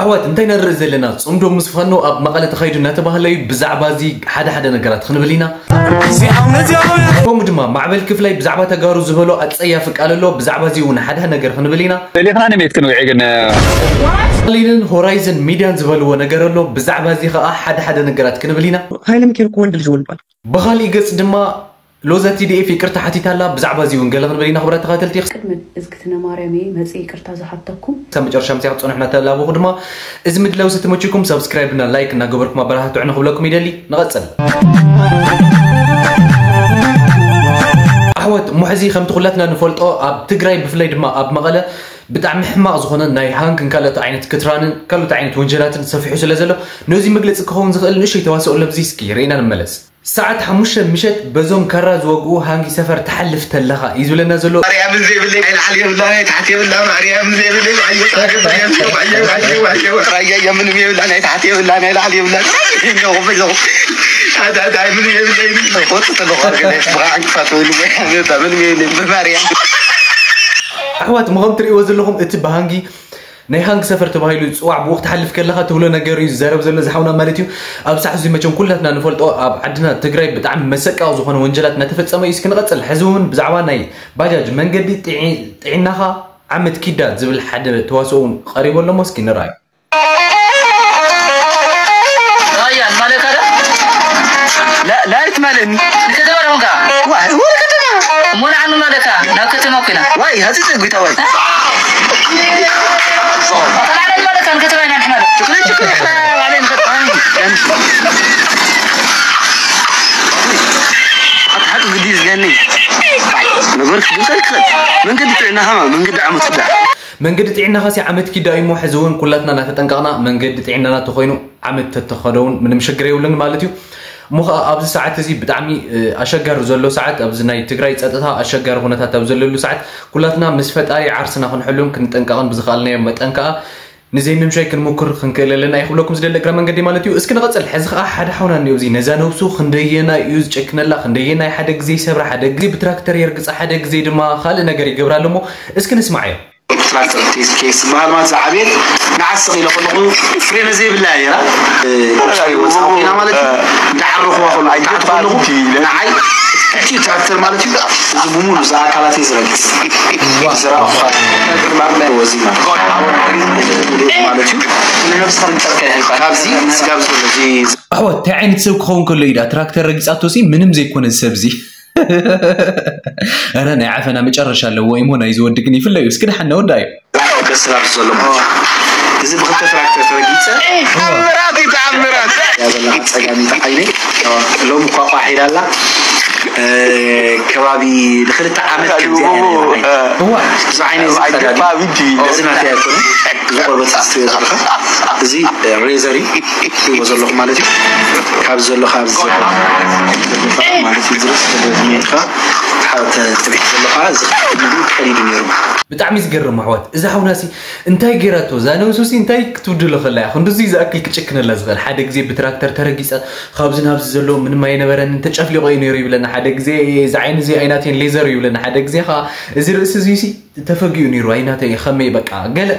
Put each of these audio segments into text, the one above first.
ኣሕዋት እንታይ ንርኢ ዘለና? ጽምዶ ምስ ፋኖ ኣብ መቐለ ተኻይዱ እናተባህለ እዩ። ብዛዕባ እዚ ሓደ ሓደ ነገራት ክንብል ኢና። ከምኡ ድማ ማዕበል ክፍላይ ብዛዕባ ተጋሩ ዝበሎ ኣጸያፊ ቃል ኣሎ። ብዛዕባ እዚ እውን ሓደ ነገር ክንብል ኢና። ሌትና ንሜት ክንውዒ ግን ሊንን ሆራይዘን ሚድያን ዝበልዎ ነገር ኣሎ። ብዛዕባ እዚ ከዓ ሓደ ሓደ ነገራት ክንብል ኢና። ኃይለ ሚካኤል እኮ ወንድ ልጅ ወልዷል። ብኻሊእ ገጽ ድማ ሎዛ ቲ ዲ ኤፍ ይቅርታ ሓቲታ ኣላ። ብዛዕባ እዚ እውን ገለ ክንብል ኢና ክቡራት ተኸታተልቲ። ቅድሚ እዝግትነ ማርያም እየ መጽእ ይቅርታ ዝሓተኩም። ክሳብ መጨረሻ ምሳይ ክትጸንሑ እናተላበኹ ድማ እዚ ምድላው ዝተመችኩም ሳብስክራይብ እና ላይክ እናገበርኩም ኣበረታትዑ ንክብለኩም ይደሊ። ንቐጽል። ኣሕዋት እሞ ሕዚ ከምቲ ኩላትና ንፈልጦ ኣብ ትግራይ ብፍላይ ድማ ኣብ መቐለ ብጣዕሚ ሕማቕ ዝኾነ ናይ ሃንግን ካልኦት ዓይነት ክትራንን ካልኦት ዓይነት ወንጀላትን ሰፊሑ ስለ ዘሎ ነዚ መግለፂ ክኸውን ዝኽእል ንእሽተይ ተዋስኦ ለብዚ እስኪ ርኢና ንመለስ። ሰዓት ሓሙሽተ ምሸት በዞም ካራ ዝወግኡ ሃንጊ ሰፈር ትሓልፍ ተለኻ እዩ ዝብለና ዘሎ። ማርያምን ዘይብለይ ናይ ላዕሊ የብላ ናይ ታሕቲ የብላ ማርያምን ዘይብለይ ዋዮ ዋዮ ዋዮ ዋዮ ዋዮ ዋዮ ራያ ምንም የብላ ናይ ታሕቲ የብላ ናይ ላዕሊ የብላ ኖኹ በይዞኹ ታታታይ ምንም የብለይ ኖኹ ተለኾ ገለ ብዓንቅፋት ወይ ወይ ምንም የብለይ ብማርያም ኣሕዋት ምኸም ትርእይዎ ዘለኹም እቲ ብሃንጊ ናይ ሃንግ ሰፈር ተባሂሉ ዝፅዋዕ ብኡ ክትሓልፍ ከለኻ ትብሎ ነገር እዩ ዝዛረብ ዘሎ ዝሓውና ማለት እዩ። ኣብ ሳዕ እዚ መቸም ኩላትና ንፈልጦ ኣብ ዓድና ትግራይ ብጣዕሚ መሰቃቕ ዝኾነ ወንጀላት እናተፈፀመ እዩ። እስኪ ንቐፅል። ሕዚ እውን ብዛዕባ ናይ ባጃጅ መንገዲ ጥዒ- ጥዒናኻ ዓመት ኪዳ ዝብል ሓደ ተዋስኦ እውን ቀሪቡ ኣሎ። እሞ እስኪ ንርኣዮ። ራያ ማለካ ደ ላይት ማለት ንከተማ ደኹንካ ዋይ ወደ ከተማ እሞ ንዓኑ ማለካ ናብ ከተማ ኮይና ዋይ ሀዚ ጸጉታ ዋይ ተላዕለን ማለካ ንከተማ ኢና ንሕመለ ችክለ ችክለ ባዕለይ ንኸተማ ኣትሓቂ ግዲ ዝገኒ ነገርክ ግን ከልክል መንገዲ ጥዕና ሃማ መንገዲ ዓመት ዳ መንገዲ ጥዕናኻሲ ዓመት ኪዳ እዩ እሞ ሕዚ እውን ኩላትና እናተጠንቀቕና መንገዲ ጥዕናና ተኾይኑ ዓመት ተተኸደ እውን ምንም ሽግር የብሉን ማለት እዩ። እሞ ኸዓ ኣብዚ ሰዓት እዚ ብጣዕሚ ኣሸጋሪ ዘሎ ሰዓት ኣብዚ ናይ ትግራይ ፀጥታ ኣሸጋሪ ኩነታት ኣብ ዘለሉ ሰዓት ኩላትና ምስ ፈጣሪ ዓርስና ክንሕሉን ክንጠንቀቕን ብዝኸኣልናዮ መጠን ከዓ ንዘይምምሻይ ክንምኩር ክንክእል ኣለና እዩ ክብለኩም ዝደሊ እግረ መንገዲ ማለት እዩ። እስኪ ንቐፅል። ሕዚ ከዓ ሓደ ሓውና እኒኦ እዚ ነዛ ነብሱ ክንደየናይ እዩ ዝጨክነላ፣ ክንደየናይ ሓደ ግዜ ይሰብራ፣ ሓደ ግዜ ብትራክተር የርግፃ፣ ሓደ ግዜ ድማ ካልእ ነገር ይገብራ ኣሎ እሞ እስኪ ንስማዓዮ። ትራክተር ኬስ ዝበሃል ማለት ዝዓብየት ንዓስ ስቕ ኢለ ከለኹ ፍሬነ ዘይብላ እያ ነይራ። ወፃ ኮይና ማለት እዩ። እንዳዓረኹዋ ከለኹ ታሕቲ ከለኹ ንዓይ እቲ ትራክተር ማለት እዩ እዚ ብሙሉ እዚ ኣካላት እዩ ዝረግፅ ዝረኣኹ ወዚና ማለት እዩ። ንነብስኻ ምጠርካ ይሕልፋ ካብዚ ስጋብ ዘሎ እዚ ኣሕዋት እንታይ ዓይነት ሰብ ክኸውን ከሎ እዩ ዳ ትራክተር ረጊፃቶ ሲ ምንም ዘይኮነ ሰብ እዚ ኧረ ናይ ዓፈና መጨረሻ ኣለዎ እሞ ናይዚ ወዲ ግን ይፍለ እዩ እስኪ ደሓን ነወዳ እዩ ደስ ስላፍ ዘሎ ማለት እዩ። እዚ ብክልተ ትራክተር ተረጊፀ ተኣምራት እዩ ተኣምራት ያበላ ጸጋሚት ዓይነይ ሎም ኳ ቋሕ ኢላላ ከባቢ ንክልተ ዓመት ከምዚኣ እያ ነይራ ዓይነይ እዋ እዚ ዓይነይ እዚ ቀዳዲ እዚ ናተይ ኣይኮነ እዚ ቆርበት ዝትዮ ዘለካ እዚ ሬዘር እዩ ትሪእዎ ዘለኹም ማለት እዩ ካብ ዘሎ ካብ ማለት እዩ ዝርስ ዘለካ ትብዒት ዘለካ እዚ ከይዱ ነይሩ ብጣዕሚ ዝገርም ኣሕዋት እዚ ሓውናሲ እንታይ ገይራቶ እዛ ነብሱሲ እንታይ ክትውድሎ ከላ እያ ክንድዚ ዝኣክል ክጭክነላ ዝኽእል ሓደ ግዜ ብትራክተር ተረጊፀ ካብዚ ናብዚ ዘለዎ ምንም ኣይነበረን ተጨፍሊቆ እዩ ነይሩ ይብለና ሓደ ግዜ እዚ ዓይኒ እዚ ኣይናቴን ሌዘር እዩ ይብለና ሓደ ግዜ ከዓ እዚ ርእሲ እዚሲ ተፈጊኡ ነይሩ ኣይናተይ ከመይ በቃ ገለ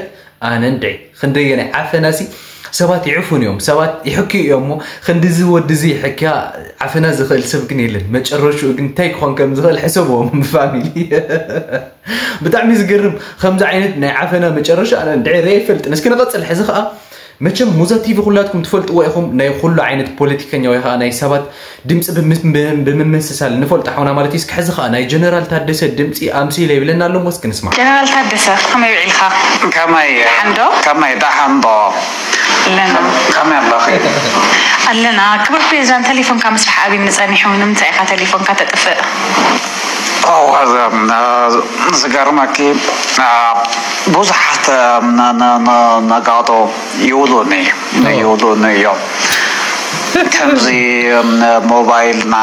ኣነ እንድዒ ክንደየናይ ዓፈናሲ ሰባት ይዕፉን እዮም ሰባት ይሕክዩ እዮም እሞ ክንድዚ ወድዚ ይሕክያ ዓፈና ዝኽእል ሰብ ግን የለን መጨረሽኡ ግን እንታይ ክኾን ከም ዝኽእል ሕሰብዎም ፋሚሊ ብጣዕሚ ዝገርም ከምዚ ዓይነት ናይ ዓፈና መጨረሻ ኣነ እንድዒ ርአ ይፈልጥን እስኪ ንቐፅል ሕዚ ከዓ መቸም ሙዛ ቲቪ ኩላትኩም ትፈልጥዎ ኢኹም ናይ ኩሉ ዓይነት ፖለቲከኛ ወይ ከዓ ናይ ሰባት ድምፂ ብምምስሳል ንፈልጦ ሓውና ማለት እዩ። እስኪ ሕዚ ከዓ ናይ ጀነራል ታደሰ ድምፂ ኣምሲለ ይብለና ኣሎ እሞ እስኪ ንስማዕ። ጀነራል ታደሰ ከመይ ውዒልካ? ከመይ ደሓን ዶ? ከመይ ደሓን ዶ? ኣለና። ከመይ ኣለኺ? ኣለና። ክቡር ፕሬዚዳንት ተሌፎንካ ምስራሕ ኣብዩኒ ጸኒሑ ንምንታይ ኢኻ ተሌፎንካ ተጥፍእ? ዝገርመኪ ብዙሓት ነጋዶ ይብሉኒ ይብሉኒ እዮም ከምዚ ሞባይልና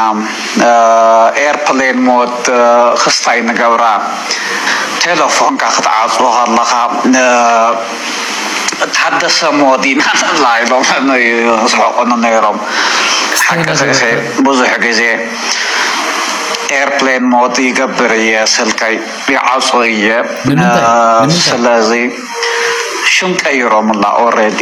ኤርፕሌን ሞድ ክስታይ ንገብራ ቴሌፎንካ ክትዓፅዎ ከለኻ ታደሰ ሞድ ኢና ንብላ ኢሎም ይስሕቁኒ ነይሮም ሓቂ ብዙሕ ግዜ ኤርፕሌን ሞድ ይገብር እየ ስልከይ ይዓፁ እየ ስለዚ ሸ ክንቀይሮምላ ኦረዲ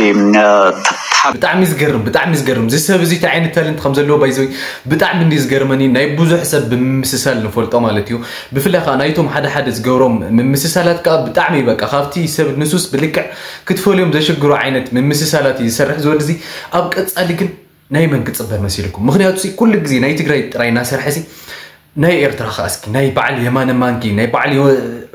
ብጣዕሚ ዝገርም ብጣዕሚ ዝገርም እዚ ሰብ እዚ እንታይ ዓይነት ታለንት ከም ዘለዎ ባይዘዊ ብጣዕሚ እንዲ ዝገርመኒ ናይ ብዙሕ ሰብ ብምምስሳል ንፈልጦ ማለት እዩ። ብፍላይ ከዓ ናይቶም ሓደ ሓደ ዝገብሮም ምምስሳላት ከዓ ብጣዕሚ በቃ ካብቲ ሰብ ንሱስ ብልክዕ ክትፈልዮም ዘሽግሩ ዓይነት ምምስሳላት እዩ ዝሰርሕ ዝወዲ እዚ። ኣብ ቀፃሊ ግን ናይ መን ክፅበ መሲልኩም? ምክንያቱ ኩሉ ግዜ ናይ ትግራይ ጥራይ እናሰርሐ ሲ ናይ ኤርትራ ከኣ እስኪ ናይ በዓል የማነ ማንኪ ናይ በዓል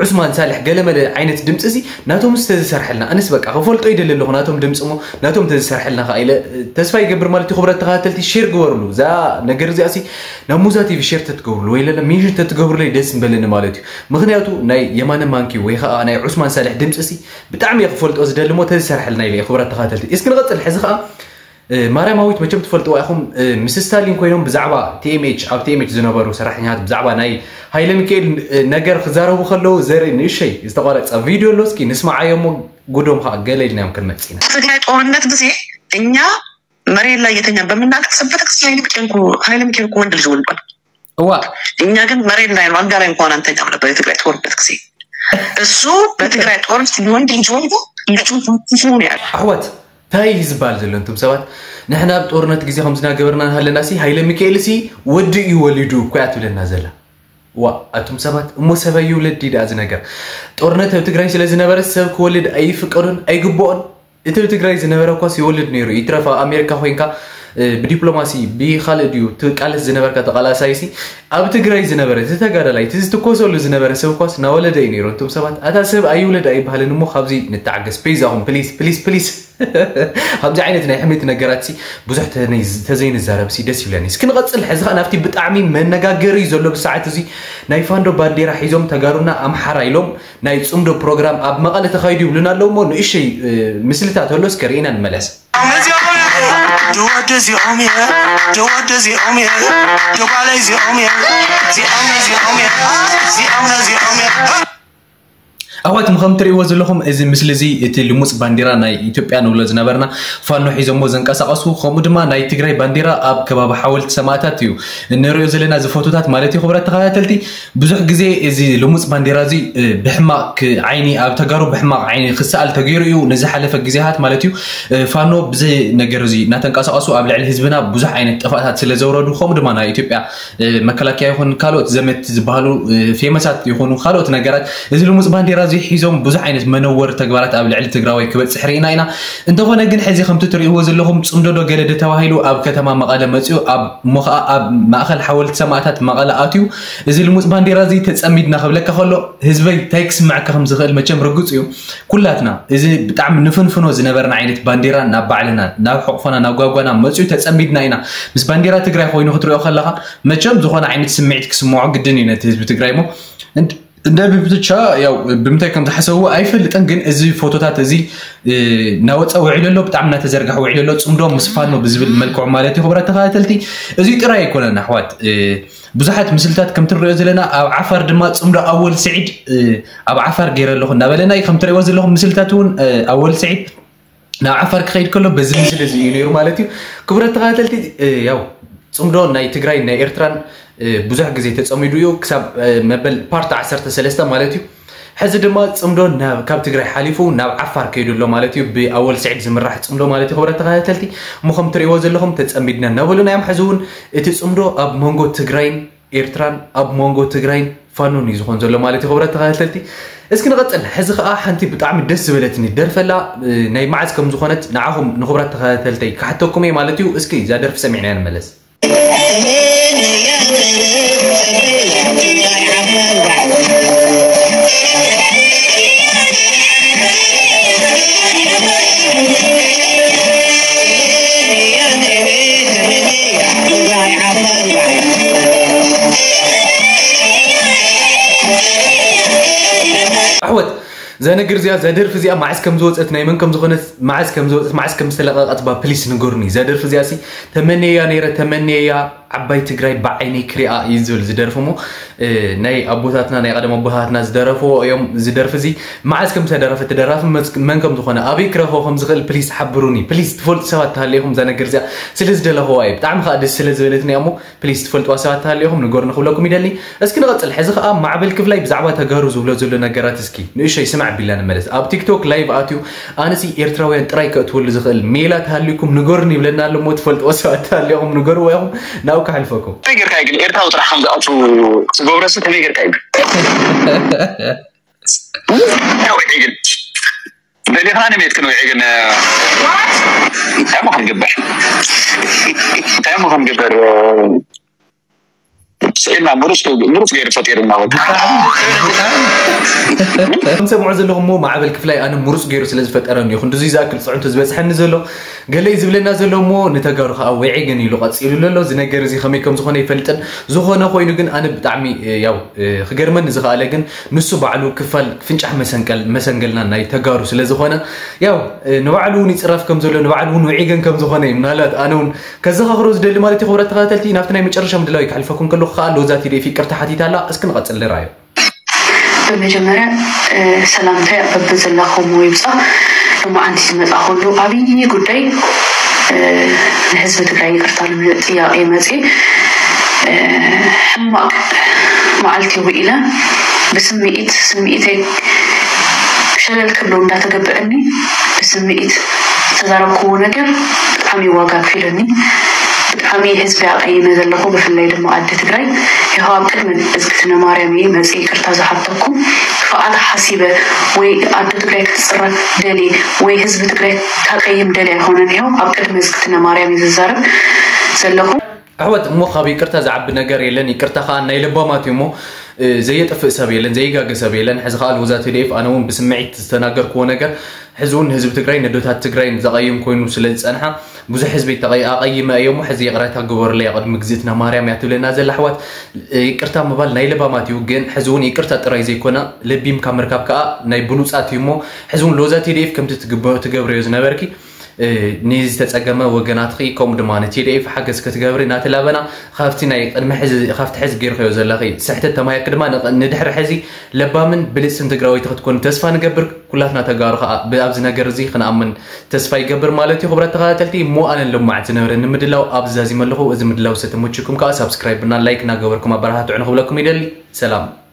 ዑስማን ሳልሕ ገለመለ ዓይነት ድምፂ ሲ ናቶም ዝተዝሰርሐልና ኣነስ በቃ ክፈልጦ ይደሊ ኣለኹ ናቶም ድምፂ ሞ ናቶም ተዝሰርሐልና ከኣ ኢለ ተስፋ ይገብር ማለት እዩ። ክብረት ተኸታተልቲ ሼር ግበሩሉ እዛ ነገር እዚኣ ሲ ናብ ሙዛ ቲቪ ሼር ተትገብሩሉ ወይ ለለ ሜንሽን ተትገብሩለይ ደስ ምበለኒ ማለት እዩ። ምክንያቱ ናይ የማነ ማንኪ ወይ ከዓ ናይ ዑስማን ሳልሕ ድምፂ ሲ ብጣዕሚ እየ ክፈልጦ ዝደሊ ሞ ተዝሰርሐልና ኢለ ክብረት ተኸታተልቲ እስኪ ንቐፅል ሕዚ ከዓ ማርያማዊት መቸም ትፈልጥዋ ኢኹም ምስ ስታሊን ኮይኖም ብዛዕባ ቲኤምኤች ኣብ ቲኤምኤች ዝነበሩ ሰራሕተኛታት ብዛዕባ ናይ ሃይለ ሚካኤል ነገር ክዛረቡ ከለዉ ዘርኢ ንእሸይ ዝተቋረፀ ቪድዮ ኣሎ እስኪ ንስማዓዮ እሞ ጉዶም ከዓ ገለ ኢልናዮም ክንመፅእ ኢና። ትግራይ ጦርነት ጊዜ እኛ መሬት ላይ የተኛ በምናለቅስበት ጊዜ ኃይለ ሚካኤል እኮ ወንድ ልጅ ወልዷል። እዋ እኛ ግን መሬት ላይ ነው አልጋ ላይ እንኳን አንተኛም ነበር። የትግራይ ጦርነት ጊዜ እሱ በትግራይ ጦርነት ወንድ ልጅ ወልዶ ልጁን ተንኩሶ ነው ያለ። ኣሕዋት ታይ ዝበሃል ዘሎ እንቱም ሰባት ንሕና ኣብ ጦርነት ግዜ ከምዚ ናገበርና ሃለና ሲ ሃይለ ሚካኤል ሲ ወዲ እዩ ወሊዱ እኮ እያ ትብለና ዘላ። ዋ ኣቱም ሰባት እሞ ሰበይ ይውለድ ድዩ ደኣ እዚ ነገር? ጦርነት ኣብ ትግራይ ስለ ዝነበረ ሰብ ክወልድ ኣይፍቀዶን ኣይግብኦን። እቲ ኣብ ትግራይ ዝነበረ እኳስ ይወልድ ነይሩ ይትረፍ ኣብ ኣሜሪካ ኮይንካ ብዲፕሎማሲ ብካልእ ድዩ ትቃለስ ዝነበርካ ተቃላሳይሲ ኣብ ትግራይ ዝነበረ እቲ ተጋዳላይ እቲ ዝትኮሰሉ ዝነበረ ሰብ እኳስ ናወለደ እዩ ነይሩ። እንቱም ሰባት ኣታ ሰብ ኣይውለድ ኣይበሃልን እሞ ካብዚ ንተዓገስ ፕሊዝ ኣኹም ፕሊዝ ፕሊዝ ፕሊዝ። ከምዚ ዓይነት ናይ ሕሜት ነገራት ሲ ብዙሕ ተዘይንዛረብ ሲ ደስ ይብለኒ። እስኪ ንቐፅል ሕዚ ከዓ ናብቲ ብጣዕሚ መነጋገሪ ዘሎ ብሰዓት እዚ ናይ ፋንዶ ባንዴራ ሒዞም ተጋሩና ኣምሓራ ኢሎም ናይ ፅምዶ ፕሮግራም ኣብ መቐለ ተኻይዱ ይብሉና ኣለዉ እሞ ንእሽተይ ምስልታት ኣሎ እስከ ርኢና ንመለስ። ኣሕዋት ምኸም ትርእይዎ ዘለኹም እዚ ምስሊ እዚ እቲ ልሙፅ ባንዲራ ናይ ኢትዮጵያ ንብሎ ዝነበርና ፋኖ ሒዞሞ ዘንቀሳቐሱ ከምኡ ድማ ናይ ትግራይ ባንዲራ ኣብ ከባቢ ሓወልቲ ሰማእታት እዩ እንሪኦ ዘለና እዚ ፎቶታት ማለት እዩ። ክብረት ተኸታተልቲ ብዙሕ ግዜ እዚ ልሙፅ ባንዴራ እዚ ብሕማቕ ዓይኒ ኣብ ተጋሩ ብሕማቕ ዓይኒ ክሰኣል ተገይሩ እዩ ንዝሓለፈ ግዜያት ማለት እዩ። ፋኖ ብዚ ነገር እዚ እናተንቀሳቐሱ ኣብ ልዕሊ ህዝብና ብዙሕ ዓይነት ጥፋእታት ስለ ዘውረዱ ከምኡ ድማ ናይ ኢትዮጵያ መከላከያ ይኹን ካልኦት ዘመት ዝበሃሉ ፌመሳት ይኹኑ ካልኦት ነገራት እዚ ልሙፅ ባንዴራ እዚ ሒዞም ብዙሕ ዓይነት መነወር ተግባራት ኣብ ልዕሊ ትግራዋይ ክበፅሕ ርኢና ኢና። እንተኾነ ግን ሕዚ ከምቲ ትርእይዎ ዘለኹም ፅምዶ ዶ ገለ ዶ ተባሂሉ ኣብ ከተማ መቐለ መፅኡ ኣብ እሞ ከዓ ኣብ ማእኸል ሓወልቲ ሰማእታት መቐለ ኣትዩ እዚ ልሙፅ ባንዴራ እዚ ተፀሚድና ክብለካ ከሎ ህዝበይ እንታይ ክስምዐካ ከም ዝኽእል መቸም ርግፅ እዩ። ኩላትና እዚ ብጣዕሚ ንፍንፍኖ ዝነበርና ዓይነት ባንዴራ ናብ ባዕልና ናብ ሕቑፎና ናብ ጓጓና መፅኡ ተፀሚድና ኢና። ምስ ባንዴራ ትግራይ ኮይኑ ክትሪኦ ከለኻ መቸም ዝኾነ ዓይነት ስምዒት ክስምዖ ግድን እዩ ነቲ ህዝቢ ትግራይ ሞ እንደ ብብቻ ያው ብምንታይ ከም ዝሓሰብዎ ኣይፈልጥን ግን እዚ ፎቶታት እዚ ናወፀ ውዒሉ ኣሎ ብጣዕሚ እናተዘርግሐ ውዒሉ ኣሎ ፅምዶ ምስ ፋኖ ብዝብል መልክዑ ማለት እዩ። ክብረት ተኸታተልቲ እዚ ጥራይ ኣይኮነን ኣሕዋት ብዙሓት ምስልታት ከም ትሪኦ ዘለና ኣብ ዓፋር ድማ ፅምዶ ኣወል ስዒድ ኣብ ዓፋር ገይረ ኣለኹ እናበለና እዩ ከም ትሪእዎ ዘለኹም ምስልታት እውን ኣወል ስዒድ ናብ ዓፋር ክኸይድ ከሎ በዚ ምስል እዚ እዩ ነይሩ ማለት እዩ። ክቡራት ተኸታተልቲ ያው ፅምዶ ናይ ትግራይ ናይ ኤርትራን ብዙሕ ግዜ ተፀሚዱ እዩ ክሳብ መበል ፓርት ዓሰርተ ሰለስተ ማለት እዩ። ሕዚ ድማ ፅምዶ ካብ ትግራይ ሓሊፉ ናብ ዓፋር ከይዱ ኣሎ ማለት እዩ። ብኣወል ስዒድ ዝምራሕ ፅምዶ ማለት እዩ። ክቡራት ተኸታተልቲ እሞ ከም ትሪእዎ ዘለኹም ተፀሚድና እናበሉና እዮም። ሕዚ እውን እቲ ፅምዶ ኣብ መንጎ ትግራይን ኤርትራን ኣብ መንጎ ትግራይን ፋኖን እዩ ዝኾን ዘሎ ማለት እዩ። ክቡራት ተኸታተልቲ እስኪ ንቐፅል። ሕዚ ከዓ ሓንቲ ብጣዕሚ ደስ ዝበለትኒ ደርፈላ ናይ መዓዝ ከም ዝኾነት ንዓኹም ንክቡራት ተኸታተልተይ ክሓተኩም እየ ማለት እዩ። እስኪ እዛ ደርፊ ሰሚዕናያ ንመለስ። ኣሕወት እዛ ነገር እዚኣ እዛ ደርፊ እዚኣ መዓስ ከም ዝወፀት ናይ መን ከም ዝኾነት መዓስ ከም ዝወፀት መዓስ ከም ዝተለቀቀት ባ ፕሊስ ንገሩኒ። እዛ ደርፊ እዚኣ ሲ ተመንየያ ነይረ ተመንየያ ዓባይ ትግራይ ብዓይነይ ክሪኣ እዩ ዝብል ዝደርፊ እሞ፣ እ፣ ናይ ኣቦታትና፣ ናይ ቀደም ኣቦታትና ዝደረፍዎ እዮም። እዚ ደርፊ እዚ መዓዝ ከም ዝተደረፈ፣ እቲ ደራፊ መን ከም ዝኾነ፣ ኣበይ ክረኽቦ ከም ዝኽእል ፕሊስ ሓብሩኒ። ፕሊስ ትፈልጡ ሰባት ተሃሊኹም እዛ ነገር እዚኣ ስለ ዝደለኽዋ እዩ። ብጣዕሚ ከዓ ደስ ስለ ዝበለትና እሞ ፕሊስ ትፈልጥዋ ሰባት ተሃሊኹም ንገሩኒ ክብለኩም ይደሊ። እስኪ ንቐጽል። ሕዚ ከዓ ማዕበል ክፍላይ ብዛዕባ ተጋሩ ዝብሎ ዘሎ ነገራት እስኪ ንእሽተይ ስማዕ ቢልና ንመለስ። ኣብ ቲክቶክ ላይቭ ኣትዩ ኣነሲ ኤርትራውያን ጥራይ ከእትወሉ ዝኽእል ሜላ ተሃሊኩም ንገሩኒ ይብለና ኣሎ እሞ ትፈልጥዎ ሰባት ተሃሊኹም ንገርዎ ኢኹም። ናብኡ ከሕልፈኩም። ከመይ ጌርካ እዩ ግን ኤርትራዊ ጥራሕ ከም ዝኣቱ ትገብረሲ ከመይ ጌርካ እዩ ግን? እንታይ ወዒ ግን? ደሊኻ ንቤት ክንውዒ ግን እንታይ እሞ ክንግበር? እንታይ እሞ ክንግበር? ስኢልና ምሩፅ ምሩፅ ገይሩ ፈጢሩና በቃ። ከም ሰምዖ ዘለኹም እሞ ማዕበል ክፍላይ ኣነ ምሩፅ ገይሩ ስለ ዝፈጠረኒ እዩ ክንድዙይ ዝኣክል ፅዕንቶ ዝበፅሐኒ ዘሎ። ገለይ ዝብለና ዘሎ እሞ ንተጋሩ ከዓ ወዒ ግን ኢሉ ቀፂሉ ኣሎ። እዚ ነገር እዚ ከመይ ከም ዝኾነ ይፈልጥን፣ ዝኾነ ኮይኑ ግን ኣነ ብጣዕሚ፣ እ፣ ያው፣ እ፣ ክገርመኒ ዝኸኣለ ግን ንሱ ባዕሉ ክፋል ፍንጫሕ መሰንቀል መሰንገልና ናይ ተጋሩ ስለ ዝኾነ፣ ያው፣ እ፣ ንባዕሉ እውን ይፅረፍ ከም ዘሎ፣ ንባዕሉ እውን ውዒገን ከም ዝኾነ እዩ። ምናልባት ኣነ እውን ከዘኻኽሮ ዝደሊ ማለት እዩ። ክቡራት ተኸታተልቲ፣ ናብቲ ናይ መጨረሻ ምድላው ከሕልፈኩም ከለኹ ከዓ ሎዛ ቲ ዲ ኤፍ ይቅርታ ሓቲታ ኣላ። እስኪ ንቐፅል ንርኣዮ። ብመጀመርያ፣ እ፣ ሰላምታይ በብዘለኹሞ ይብጻ። ሎማዓንቲ ዝመጻኹሉ ዓብዪ ጉዳይ፣ እ፣ ንህዝቢ ትግራይ ይቅርታ ንምልእ ጥያቄ መጽየ። እ፣ ሕማቅ መዓልቲ ውዒለ ብስምዒት፣ ስምዒተይ ሸለል ክብሎ እንዳተገብዐኒ ብስምዒት ዝተዛረብክዎ ነገር ብጣዕሚ ዋጋ ኣክፊሉኒ። ብጣዕሚ ህዝቢ ኣቐይመ ዘለኹ፣ ብፍላይ ድማ ኣደ ትግራይ። ይኸው ኣብ ቅድሚ እዝግትነ ማርያም እየ መፅእ ይቅርታ ዝሓተኩ። ክፍኣት ሓሲበ ወይ ኣደ ትግራይ ክትፅረፍ ደልየ ወይ ህዝቢ ትግራይ ካቀይም ደልየ ኣይኮነን። ይኸው ኣብ ቅድሚ እዝግትነ ማርያም እየ ዝዛረብ ዘለኹ። ኣሕዋት፣ እሞ ካብ ይቅርታ ዝዓቢ ነገር የለን። ይቅርታ ከዓ ናይ ለባማት እዩ እሞ፣ እ፣ ዘየጥፍእ ሰብ የለን፣ ዘይጋገ ሰብ የለን። ሕዚ ከዓ ሎዛ ቲ ዲ ኤፍ ኣነ እውን ብስምዒት ዝተናገርክዎ ነገር ሕዚ እውን ንህዝቢ ትግራይ፣ ነዶታት ትግራይ ዘቐይም ኮይኑ ስለ ዝጸንሓ ብዙሕ ህዝቢ ተቐይ-፣ ኣቐይመ እየ እሞ ሕዚ ይቕረታ ግበሩለይ፣ ኣብ ቅድሚ እግዝእትና ማርያም እያ ትብለና ዘላ። ኣሕዋት፣ እ፣ ይቅርታ ምባል ናይ ለባማት እዩ። ግን ሕዚ እውን ይቅርታ ጥራይ ዘይኮነ ለቢምካ ምርካብ ከዓ ናይ ብሉጻት እዩ እሞ ሕዚ እውን ሎዛ ቲ ዲ ኤፍ ከምቲ ትግበ-፣ ትገብርዮ ዝነበርኪ፣ እ፣ ንዝተጸገመ ወገናትኺ ከምኡ ድማ ን ቲ ዲ ኤፍ ሓገዝ ክትገብሪ እናተላበና ካብቲ ናይ ቅድሚ ሕዚ፣ ካብቲ ሕዚ ጌርክዮ ዘለኺ ስሕተት ተማሂርኪ ድማ ንቕ-፣ ንድሕሪ ሕዚ ለባምን ብልጽትን ትግራወይቲ ክትኮኒ ተስፋ ንገብር። ኩላትና ተጋሩ ከዓ ብ-፣ ኣብዚ ነገር እዚ ክንኣምን ተስፋ ይገብር ማለት እዩ። ክቡራት ተኸታተልቲ፣ እሞ ኣነን ሎማዓት ዝነበረኒ ምድላው ኣብዚ ዛዚመ ኣለኹ። እዚ ምድላው ዝተመችኩም ከዓ ሳብስክራይብ እና ላይክ እናገበርኩም ኣበረታትዑ ንክብለኩም ይደሊ። ሰላም።